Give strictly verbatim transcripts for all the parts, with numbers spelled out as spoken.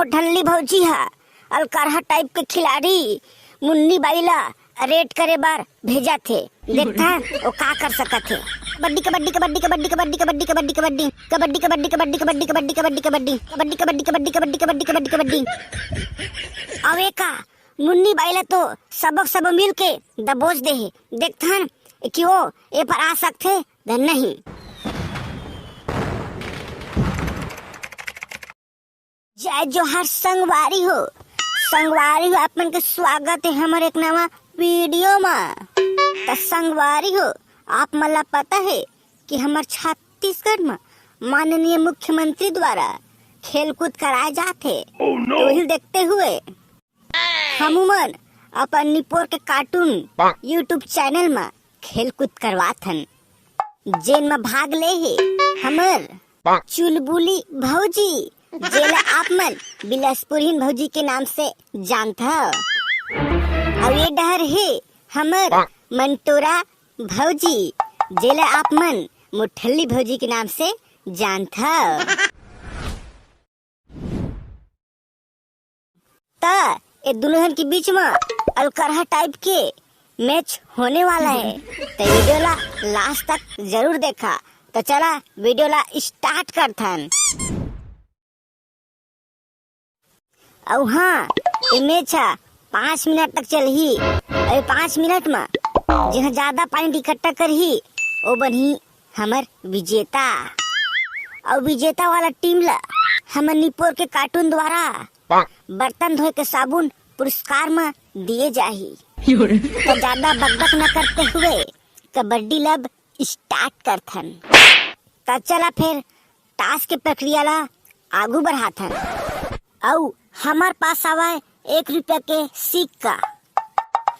मोटल्ली भौजी ह अलकरहा टाइप के खिलाड़ी मुन्नी बाई ला रेट करे बर भेजत हे। देखथन ओ का कर सकत हे। कबड्डी, कबड्डी, कबड्डी, कबड्डी। अउ एका मुन्नी बाई ला तो सबक सब मिल के दबोच दे हे। देखथन कि ओ ए पर आ सकथे धन नहीं। जय जोहार संगवारी हो। संगवारी हो, आप मन के स्वागत हे हमर एक नवा वीडियो म। त संगवारी हो, आप मन ला पता हे कि हमर छत्तीसगढ़ म माननीय मुख्यमंत्री द्वारा खेलकूद कराए जात हे। तो उही देखते हुए हमू मन अपन निपोर के कार्टून YouTube चैनल म खेलकूद करवात हन, जेन म भाग ले हे हमर चुलबुली भौजी, जेला आप मन बिलासपुरहीन भौजी के नाम से जानथव। अउ ये डहर हे हमर मंटोरा भौजी, जेला आप मन मुठल्ली भौजी के नाम से जानथव। त ए दुनो झन के बीच म अलकरहा टाइप के मैच होने वाला हे, त वीडियो ला लास्ट तक जरूर देखा। त चला वीडियो ला स्टार्ट करथन। अउ हाँ, ए मैच ह पाँच मिनट तक चलही। अउ ए पाँच मिनट म जेहा ज्यादा पॉइंट इकट्ठा करही, ओ बनही हमर विजेता। अउ विजेता वाला टीम ला हमर निपोर के कार्टून द्वारा बर्तन धोए के साबुन पुरस्कार म दिए जाही। त ज्यादा बकबक न करते हुए कबड्डी लब स्टार्ट करथन। त चला फेर टास्क के प्रक्रिया ला आगू बढ़ाथन। अउ हमर पास आवय एक रुपया के सिक्का।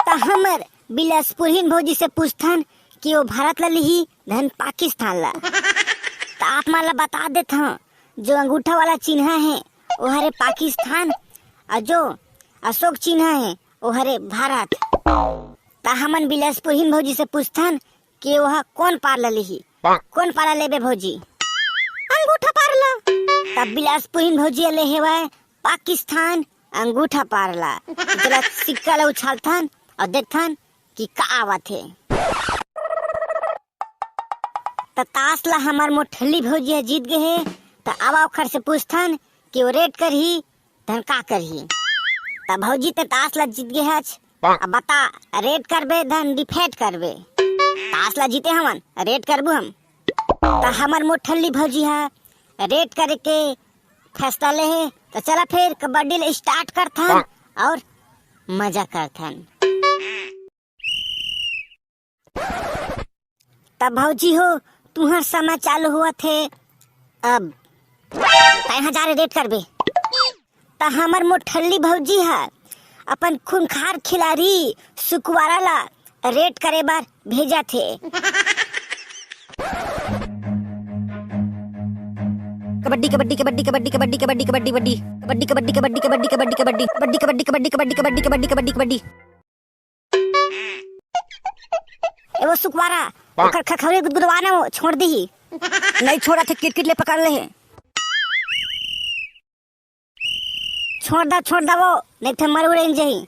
त हमर बिलासपुरहीन भौजी से पूछथन कि ओ भारत ला लिही धन पाकिस्तान ला। त आप मन ला बता देथंव, जो अंगूठा वाला चिन्हा हे, ओ हरे पाकिस्तान, अउ जो अशोक चिन्हा हे, ओ हरे भारत। त हमन बिलासपुरहीन भौजी से पूछथन कि ओहा कोन पार ला लिही? कोन पार ला लेबे भौजी? अंगूठा पार ला। त बिलासपुरहीन भौजी ले हेवय पाकिस्तान अंगूठा पार ला। तेला सिक्का ला उछालथन अउ देखथन कि का आवत हे। त तास ला हमर मोठल्ली भौजी ह जीत गे हे। त आवा ओखर से पूछथन कि ओ रेड करही धन का करही। त भौजी, ते तास ला जीत गे हच, अब बता, रेड करबे धन डिफेट करबे? तास ला जीते हवन, रेड करबू हम। त हमर मोठल्ली भौजी ह रेड करे के फैसला ले हे। त चला फेर कबड्डी ले स्टार्ट करथन अउ मजा करथन। त भौजी हो, तुहर समय चालू होवत हे अब। तैं हजार रेड करबे। त हमर मोठल्ली भौजी ह अपन खूंखार खिलाड़ी सुकवारा ला रेड करे बर भेजत हे। कबड्डी, कबड्डी, कबड्डी, कबड्डी, कबड्डी, कबड्डी, कबड्डी, कबड्डी। कबड्डी, कबड्डी, कबड्डी, कबड्डी, कबड्डी, कबड्डी, कबड्डी। ए वो सुकवारा, ओकर खखौरे गुदगुदवा ना, वो छोड़ दिही। नहीं छोड़ा थे, किरकिट ले पकड़ ले हे। छोड़ दा, छोड़ दा वो, नहीं थे मर उड़े जाही।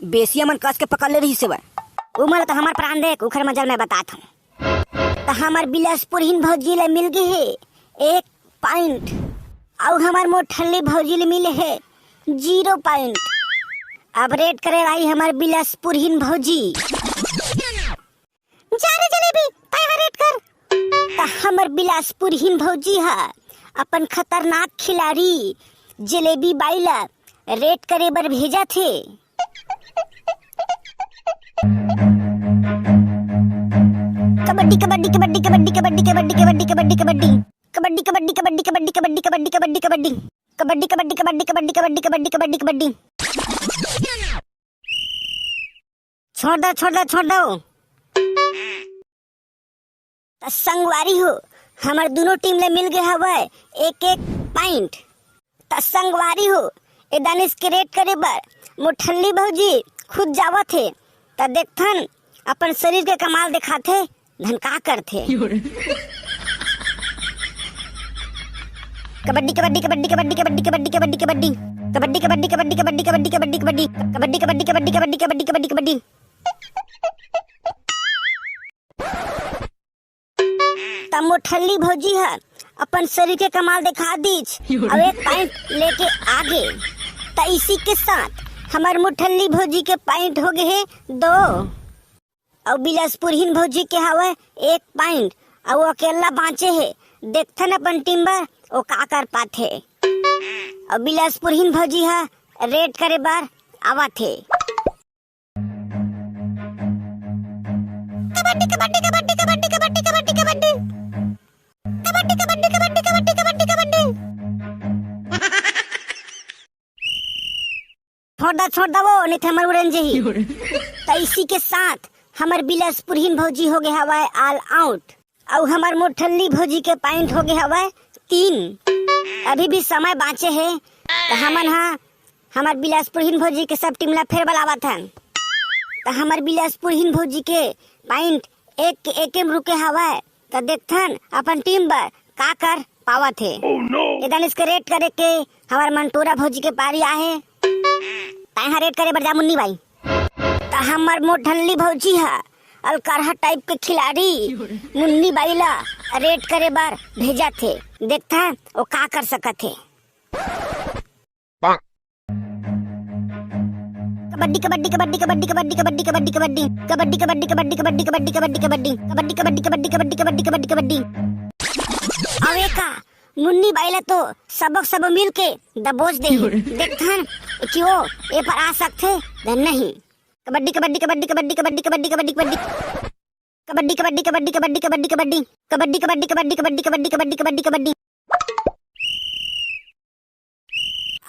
बेसिया मन कस के पकड़ ले रही से वह। उमर तो हमार प्राण देख, उखर मजल मैं बतात हूँ। त हमर बिलासपुरहीन भौजी ले मिल गे हे एक पॉइंट, अउ हमर मोठल्ली भौजी ले मिले हे जीरो पॉइंट। अब रेड करे रही हमर बिलासपुरहीन भौजी। जा रे जलेबी, तैं ह रेड कर। त हमर बिलासपुरहीन भौजी ह अपन खतरनाक खिलाड़ी जलेबी बाई ला रेड करे बर भेजत हे। कबड्डी, कबड्डी, कबड्डी, कबड्डी, कबड्डी, कबड्डी, कबड्डी, कबड्डी, कबड्डी, कबड्डी। कबड्डी, कबड्डी, कबड्डी, कबड्डी, कबड्डी, कबड्डी, कबड्डी, कबड्डी। कबड्डी, कबड्डी, कबड्डी, कबड्डी, कबड्डी, कबड्डी, कबड्डी, कबड्डी। छोड़ दो, छोड़ दो, छोड़ दो। त संगवारी हो, हमर दुनो टीम ले मिल गे हवय एक एक पॉइंट। त संगवारी हो, ए दानिश के रेड करे बर मोठल्ली भौजी खुद जावत हे। त देखथन, अपन शरीर के कमाल देखाथे, धन का करथे। कबड्डी, कबड्डी, कबड्डी, कबड्डी, कबड्डी, कबड्डी, कबड्डी, कबड्डी। कबड्डी, कबड्डी, कबड्डी, कबड्डी, कबड्डी, कबड्डी, कबड्डी, कबड्डी। कबड्डी, कबड्डी, कबड्डी, कबड्डी, कबड्डी, कबड्डी, कबड्डी। त मोठल्ली भौजी ह अपन शरीर के कमाल दिखा दीच, अउ एक पॉइंट लेके आगे। त इसी के साथ हमर मोठल्ली भौजी के पॉइंट हो गए हे दो, अउ बिलासपुरहीन भौजी के हवय एक पॉइंट, अउ अकेला बांचे हे। देखथन अपन टीम बर ओ का कर पाथे। अउ बिलासपुरहीन भौजी ह रेड करे बर आवत हे। कबड्डी, कबड्डी, कबड्डी, कबड्डी, कबड्डी, कबड्डी, कबड्डी। कबड्डी, कबड्डी, कबड्डी, कबड्डी, कबड्डी, कबड्डी। छोड़ दा, छोड़ दा वो, नहीं तो हमर उड़न जही। त इसी के साथ हमर बिलासपुरहीन भौजी हो गए हवय ऑल आउट, अउ हमर मोठल्ली भौजी के पॉइंट हो गए हवय तीन। अभी भी समय बांचे हे, त हमन हा हमर बिलासपुरहीन भौजी के सब टीम ला फेर बलावत हन। त हमर बिलासपुरहीन भौजी के पॉइंट एक के एक में रुके हवय। त देखथन अपन टीम बर का कर पावत हे। Oh no! एदन इसके रेड करे के हमर मंटोरा भौजी के पारी आहे। तैहा रेड करे बर जा मुन्नी बाई। त हमर मोठल्ली भौजी ह अलकरहा टाइप के खिलाड़ी मुन्नी बाई ला रेड करे बर भेजत हे। देखथन ओ का कर सकत हे। कबड्डी, कबड्डी, कबड्डी, कबड्डी, कबड्डी, कबड्डी, कबड्डी, कबड्डी। कबड्डी, कबड्डी, कबड्डी, कबड्डी, कबड्डी, कबड्डी, कबड्डी। कबड्डी, कबड्डी, कबड्डी, कबड्डी, कबड्डी, कबड्डी, कबड्डी। अबे का, मुन्नी बाई ला तो सबक सब मिल के दबोच दे। देखथन कि वो ए पर आ सकथे या नहीं। कबड्डी, कबड्डी, कबड्डी, कबड्डी, कबड्डी, कबड्डी, कबड्डी, कबड्डी। कबड्डी, कबड्डी, कबड्डी, कबड्डी, कबड्डी, कबड्डी। कबड्डी, कबड्डी, कबड्डी, कबड्डी, कबड्डी, कबड्डी, कबड्डी।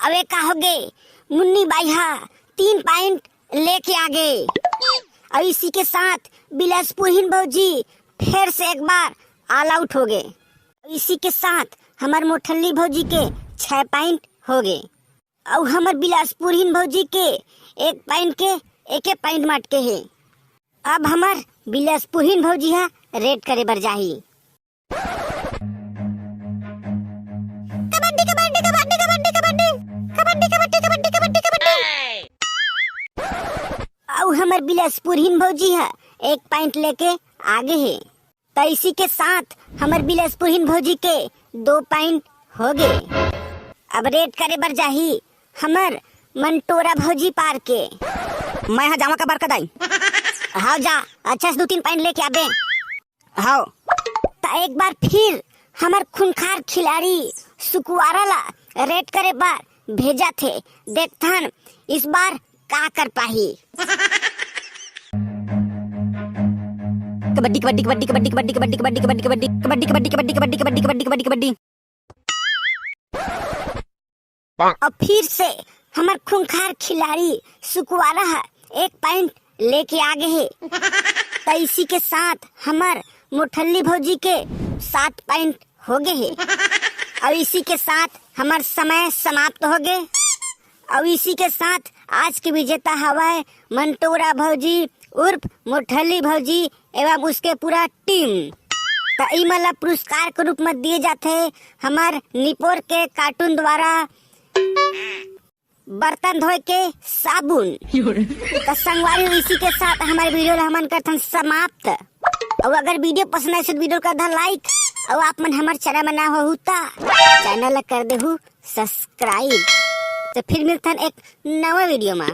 अबे का हो गे, मुन्नी बाई हा तीन पॉइंट लेके आ गे। अउ इसी के साथ बिलासपुरहीन भौजी फिर से एक बार ऑल आउट हो गे। अउ इसी के साथ हमर मोठल्ली भौजी के छह पॉइंट हो गे। अउ हमर बिलासपुरहीन भौजी के एक पॉइंट के एके पॉइंट म अटके हे। अब हमर बिलासपुरहीन भौजी हा रेड करे बर जाही। कबड्डी, कबड्डी, कबड्डी, कबड्डी, कबड्डी। कबड्डी, कबड्डी, कबड्डी, कबड्डी, कबड्डी। अउ हमर बिलासपुरहीन भौजी ह एक पॉइंट लेके आगे हे। त इसी के साथ हमर बिलासपुरहीन भौजी के दो पॉइंट हो गे। अब रेड करे बर जाही हमर मंटोरा भौजी पार के। मैं हा जावा का बार का दाई। हाव जा, अच्छा से दो तीन पॉइंट लेके आबे। हाव। त एक बार फिर हमर खूंखार खिलाड़ी सुकुवारा ला रेड करे बर भेजत हे। देखथन इस बार का कर पाही। कबड्डी, कबड्डी, कबड्डी, कबड्डी, कबड्डी, कबड्डी, कबड्डी, कबड्डी, कबड्डी। अउ फिर से हमर खूंखार खिलाड़ी सुकुवारा ह एक पॉइंट लेके आगे हे। त इसी के साथ हमर मोठल्ली भौजी के सात पॉइंट हो गे हे। अउ इसी के साथ हमर समय समाप्त हो गे। अउ इसी के साथ आज के विजेता हवय मंटोरा भौजी उर्फ मोठल्ली भौजी एवं उसके पूरा टीम। त इमन ला पुरस्कार के रूप म दिए जाथे हमर निपोर के कार्टून द्वारा बर्तन धोए के साबुन। त संगवारी हो, इसी के साथ हमर वीडियो ला हमन करथन समाप्त। अउ अगर वीडियो पसंद आए तो वीडियो कर दा लाइक, अउ आप मन हमर चैनल में ना हो त चैनल ला कर देहू सब्सक्राइब। त फिर मिलथन एक नवा वीडियो में।